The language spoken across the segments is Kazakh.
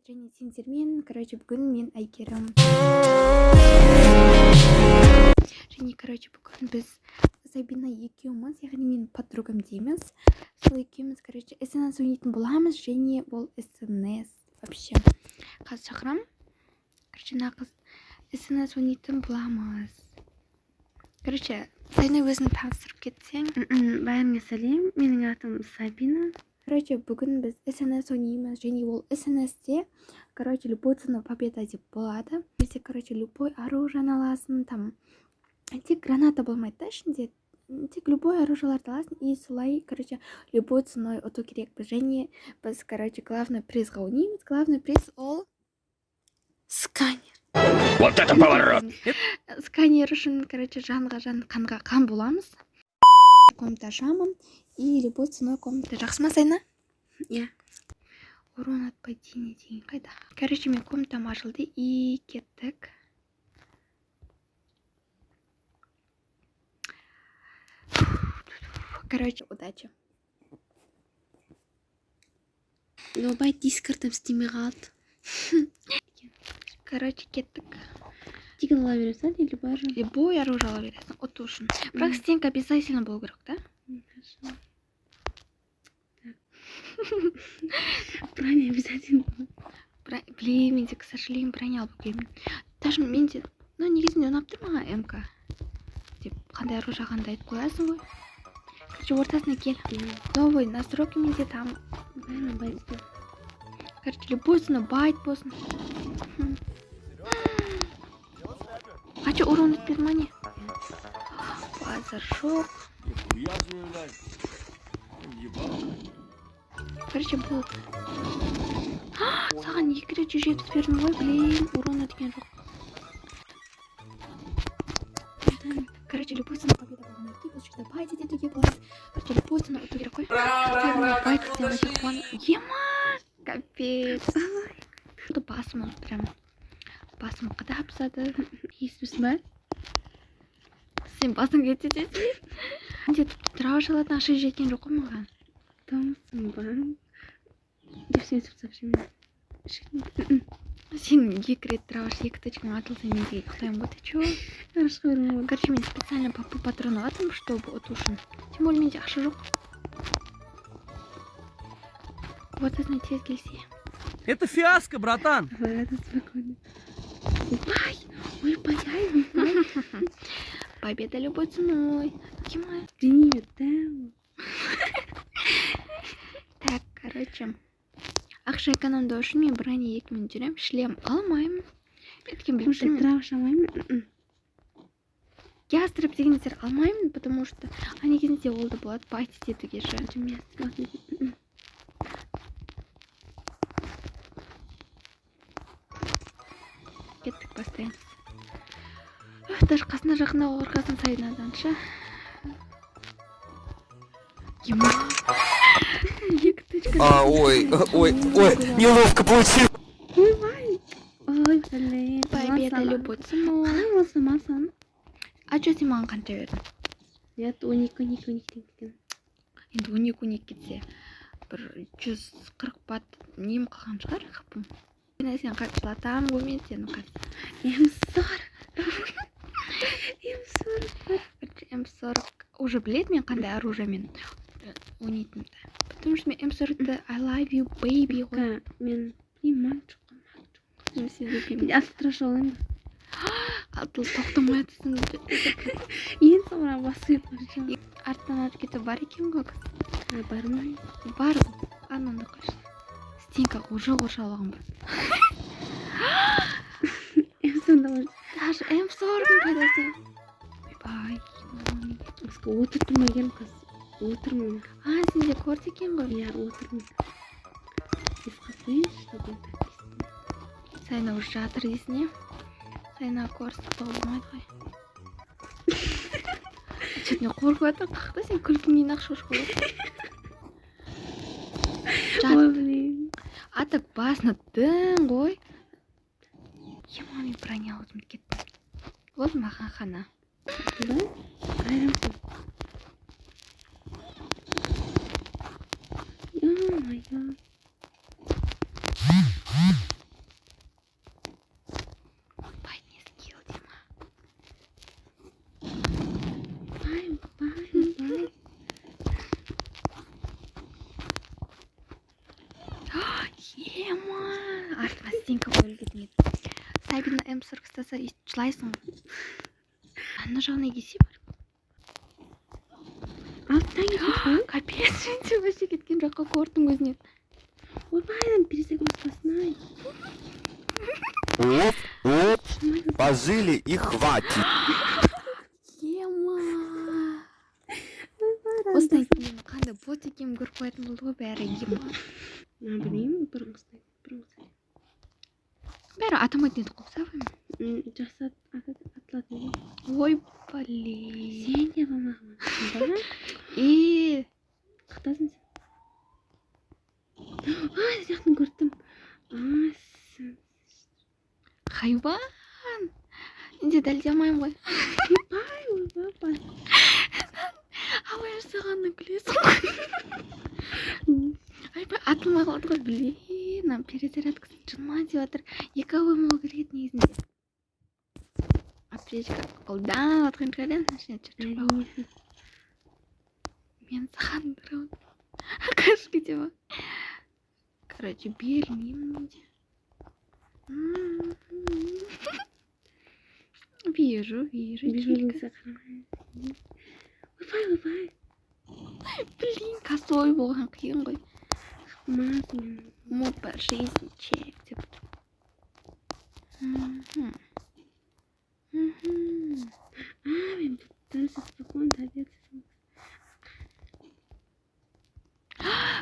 Привет және сендермен, короче, бүгін мен Әйгерім. Және, короче, бүгін біз Сабина екеуміз, яғни менің подругам дейміз. Сол екеуміз, короче, СНС ойнайтын боламыз және бұл СНС вообще. Қазір шақырамын. Короче, мына қыз СНС ойнайтын боламыз. Короче, Сабина, өзіңді таныстырып кетсең. Бәріңе сәлем, менің атым Сабина. Короче, бүгін біз СНС ойнаймыз және ол СНС-те, короче, любой ценой победа деп болады. Бізде, короче, любой оружиені аласың, там тек граната болмайды да ішінде. Тек любой оружиеларды аласың и солай, короче, любой ценой ұту керекпіз. Және біз, короче, главный призға ойнаймыз. Главный приз ол Сканер. Вот это поворот! Сканер үшін, короче, жанға жан, қанға қан боламыз. Комната ашамын и любой ценой комната. Жақсы ма, Сайна? Иә. Урон от падения деген қайда? Короче, мен комнатам ашылды и кеттік. Короче, удачи. Ойбай, дискордым істемей қалды. Короче, кеттік. Тегін ала бересің или любой оружие? Любой оружие ала бересің ұту үшін. Бірақ стенка обязательно болу керек та. Хорошо. Так. Броня обязательно. Блин, менде, к сожалению, броня алып келмедім. Даже менде, ну, негізінде ұнап тұр маған МК. Деп қандай оружие қандай айтып қоясың ғой. Короче, ортасына кел. Новый настройка менде там. Бәрін байт. Короче, любой ценой байт болсын. Қанша урон өтпеді ма, не? Базар жоқ. Короче, бұл. Саған екі рет 170 бердім ғой, блин, урон өткен жоқ. Короче, любой ценой победа болмайды. Бұл жерде байт етуге болады. Короче, любой ценой ұту керек қой. Байт десем вообще қуан. Ема! Капец. Басым прям. Басым қадап тастады. Естімісің ба? Сен басың кетсе де. Менде тіпті трава шалатын ақша жеткен жоқ қой маған. Томсың ба? Деп сен өтіп мен. Сен екі рет трава екі точкаң атылса, мен де ұйықтаймын ғой, ты чё? Хорошо, бермей. Короче, мен специально папу патрон алатынмын, чтобы ұту үшін. Тем более менде ақша жоқ. Ортасына тез келсе. Это фиаско, братан! Ладно, спокойно. Ой, ой, ай, ой. Победа любой ценой. Кема? Привет, да? Так, короче. Ақша экономдау үшін мен броня екімен жүремін, шлем алмаймын. Өйткені біліп Может, тұрмын. трава шамаймын? Ястреб деген нәрсе алмаймын, потому что а негізінде ол да болады байт етуге ше. Кеттік, бастаймыз. Даже қасына жақындауға қорқасың Сайнадан ше. Ема. Екі точка. А, ой, ой, ой, неловко получилось. Ойбай. Ой, блин. Победа любой ценой. Қалай болса масан? А чё сен маған қанша бердің? Нет, 12, 12, 12 екен. Енді 12 12 кетсе бір 140 бат нем қалған шығар хпм. Сен қатты жылатамын ғой мен сені қазір. М40. М40. Короче, М40 уже біледі мен қандай оружиемен ойнайтынымды. Потому что мен М40-ты I love you baby ғой. Мен блин, маг жоқ қой, маг жоқ. Мен сені любимый. Мен алтыра алайын ба? Алтыл тоқтамай жатсың. Ең соңыра басып кетіп. Арттан атып кету бар екен ғой қыз. Бар ма? Бар. Ананы қойшы. Стенка уже қоршалған ба? М40 Даже М40-ның пайдасы. Ойбай. Отырмай келдім қазір. Отырмын. А, сенде корт екен ғой. Иә, отырмын. Еске қояйыншы, чтобы так. Сайна уже жатыр дейсің, иә? Сайна корт болмайды ғой. Чё-то мен қорқып жатырмын. Қақта сен күлкіңнен ақ шошып қаласың. Ой, блин. А так басына дың ғой. Ема, мен броня алып кеттім. Вот маған хана. Да? Айрамсың. Ё-моё. Ема, артыма стенка қойып үлгердім еді. Сабина М40 ұстаса, өйтіп жылайсың ғой. Ана жағына келсе бар. Алттан кетіп қой. Капец, мен де вообще кеткен жаққа көрдім өзінен. Ойбай, перезагрузкасын ай. Оп, оп, пожили и хватит. Ема. Осыдан кейін қандай бот екенін көріп қоятын болды ғой бәрі. Ема. А, білмеймін, бұрынғысындай. Бұрынғысындай. Бәрі атамайтын еді ғой, сабай. Жақсы атылатын еді. Ой, блин. Сен де қалмағын. Ба? Е, Қақтасың сен. Ай, сияқтын көрдім. Ай, сен. Хайуан. Енді дәлдей алмаймын ғой. Ай, ойбай. Ауа жасағанына күлесің ғой. Айбай, атылмай қалды ғой, блин. Ана перезарядкасы жынма деп жатыр. Екі обойма керек еді негізінде. Аптечка қолданып жатқан шығар енді, значит, шаршап. Әрине. Мен саған бір қашып кете ма? Короче, бермеймін мен де. Вижу, вижу, Чика. Бір-бірімізге қарамай. Ойбай, ойбай. Блин, косой болған қиын ғой. Маз мен. Мод по жизни, чек деп тұр. Мгм. Мгм. А, мен дальше спокойно добиться.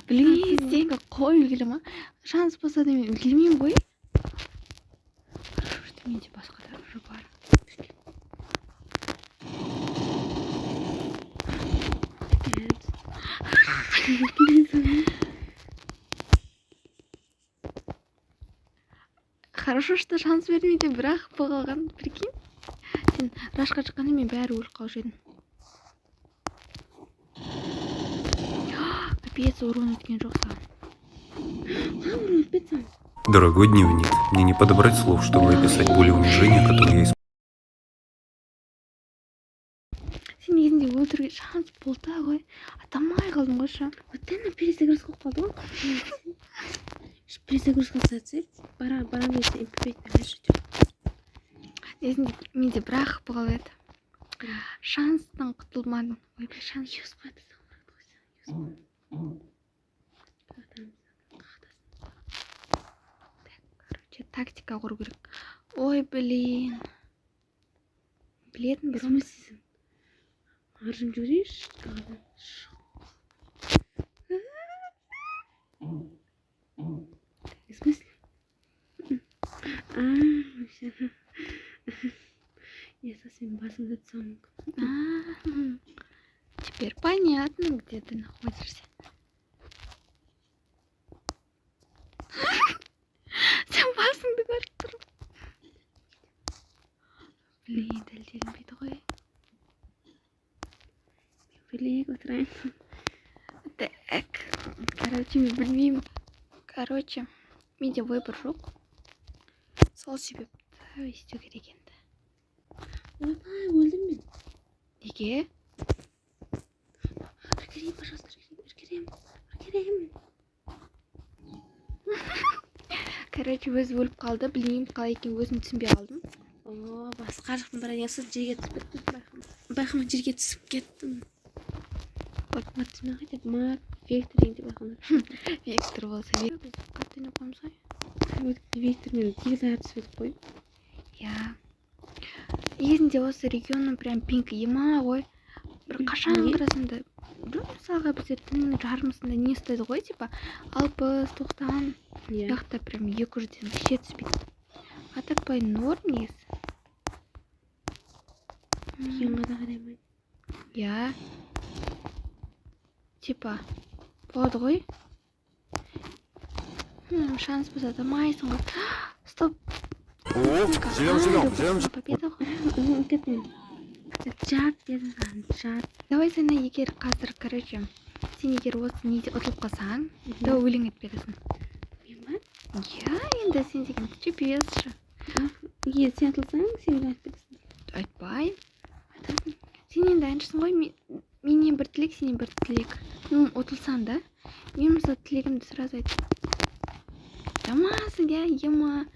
Блин, стенка қой үлгере ма? Шанс болса да мен үлгермеймін ғой. Хорошо, что менде басқа да уже бар. Капец. Хорошо, что шанс бермейді, бірақ қалған, прикинь. Сен рашқа шыққанда мен бәрі өліп қалушы едім. Капец, урон өткен жоқ саған. А, урон өтпеді саған. Дорогой дневник, мне не подобрать слов, чтобы описать боль и унижение, которые я Сен негізінде өлтіруге шанс болды ғой. Атамай қалдың ғой шы. Вот ана перезагрузка болып қалды ғой. Перезагрузка жасатса, бара бара берсе MP5 пен жүреді. Негізінде менде бір-ақ болып еді. Шанстан құтылмадым. Ойбай, шанс. Юз қояды саған. Юз. Короче, тактика құру керек. Ой, блин. Білетін біз. В смысле? Аржым жүрейінші. Даладан. В смысле? А, вообще. Я совсем басымды түсем. А, теперь понятно, где ты находишься. Сен басыңды көріп тұрмын. Блин, дәлделінбейді ғой. Білек отырайын. Так, короче, мен білмеймін. Короче, менде выбор жоқ. Сол себепті істеу керек енді. Ойбай, өлдім мен. Неге? Үлгерейін, пожалуйста, үлгерейін, үлгерейін. Короче, өзі өліп қалды. Білмеймін қалай екенін, өзім түсінбей қалдым. О, басқа жақтан бара жатсыз жерге түсіп кеттім. Байқамай жерге түсіп кеттім. Вот. Вот мен қайтып мак вектор деген деп байқамай. Вектор болса, біз қатты ойнап қоямыз ғой. Вектормен тегіс аяқ түсіп едік қой. Иә. Негізінде осы регионның прям пинг ема ғой. Бір қашан Неге? қарасаң да, жоқ, мысалға бізде түннің жарымысында не ұстайды ғой, типа 60, 90, Иә. жақта прям 200-ден вообще түспейді. А так былай норм негізі. Регионға да қараймын. Иә. Типа болады ғой. Шанс болса да майсың ғой. Стоп. Оп, живем, живем, живем. Победа ғой. Ұмытып кеттім. Жат дедім саған, жат. Давай сен егер қазір, короче, сен егер осы неде ұтылып қалсаң, то өлең айтып бересің. Мен ба? Иә, енді сен деген чепес ше. Егер сен ұтылсаң, сен өлең айтып бересің. Айтпаймын. Айтасың. Сен енді әншісің ғой, менен бір тілек, сенен бір тілек. Ну, ұтылсаң да. Мен мысалы тілегімді сразу айттым. Жамансың, иә, ема.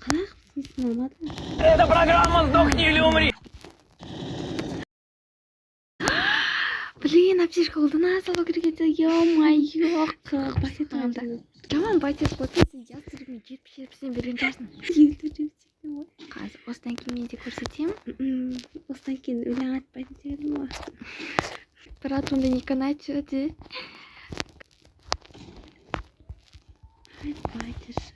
Қалай қылыпсың, алмадың? Это программа «Сдохни или умри». Блин, аптечка қолдана салу керек еді, ё-моё. Пакет. Анда. Жаман байтес қой, сен ястребмен 70-70-тен берген шығарсың. 54 жетпіс ғой. Қазір осыдан кейін мен де көрсетемін. Осыдан кейін өлең айтпайтын деп едім ғой. Брат, онда не канает де. Айтпайтыршы,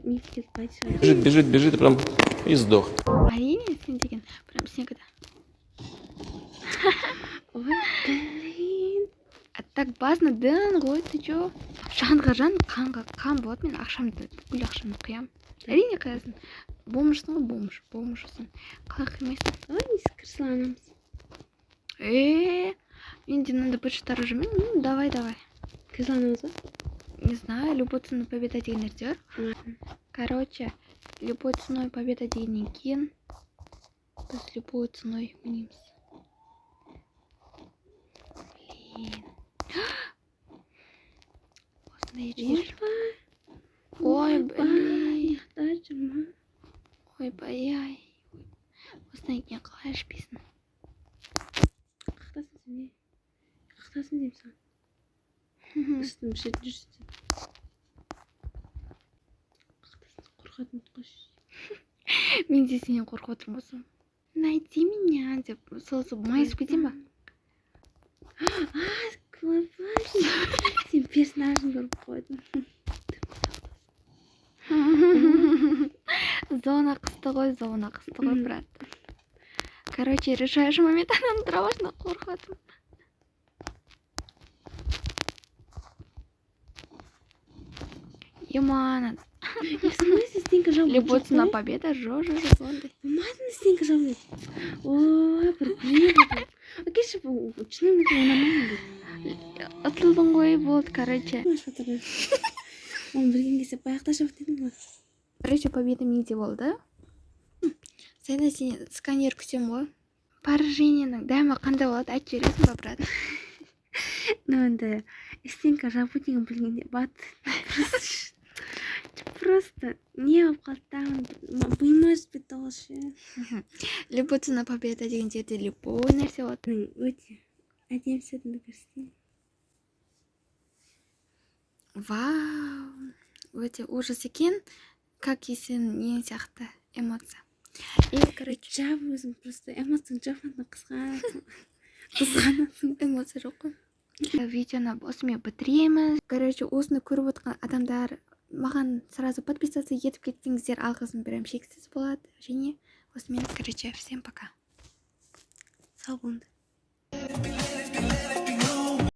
мектеп айтшы. Бежит, бежит, бежит, и прям и сдох. Әрине, сен деген прям сенікі да. Ой, блин. А так басына дін ғой, ты чё? Жанға жан, қанға қан болады. Мен ақшамды, бүкіл ақшамды құямын. Әрине, құясың. Бомжсың ғой, бомж, бомжсың, қалай құймайсың? Ой, несі кірсіланамыз. Е, менде мынандай быт оружиемен, ну давай, давай. Кірсіланамыз ба? Не знаю, любой ценой победа деген нәрсе бар. Короче, любой ценой победа дегеннен кейін біз любой ценой ойнаймыз. Блин, осындай жер. Ой, блин. Ұйықтап жүрмін. Ойбай ай, осыдан кейін қалай ішпейсің? Қақтасың сен, не қақтасың деймін саған. Үстім шетін жүрсің, қақтасың, қорқатын қойшы. Мен де сенен қорқып отырмын осы. «Найди меня» деп сол майысып кетемін ба? Сен персонажын көріп қойдың. Зона қысты ғой, зона қысты ғой, брат. Короче, решающий момент, ананың дробашынан қорқып жатырмын. Ема. В смысле стенка жабылып? Любой цена победа, жо жо жо, ондай. Болмады, стенка жабылып. Ой, бір блин. Окейші, бұл шынымен де ойнамаймын. Ұтылдың ғой, болды, короче. Оны білген кезде баяғыда жабып дедің ғой. Короче, победа менде болды. Сен, сен сканер күтемін ғой. Поражениенің дәмі қандай болады, айтып жібересің ба, брат? Ну енді стенка жабу деген білгенде бат просто не болып қалды да, миыма жетіп кетті ол ше. Любой цена победа деген жерде любой нәрсе болады. Өте әдемі сәтіңді көрсетейін. Вау, өте ужас екен, как и сен нең сияқты эмоция. И короче, жап өзің, просто эмоцияң жоқ, қызғанасың, қызғанасың. Эмоция жоқ қой. Видеоны осымен бітіреміз. Короче, осыны көріп отқан адамдар маған сразу подписаться етіп кетсеңіздер, алғысым прям шексіз болады. Және осымен, короче, всем пока. Сау болыңдар.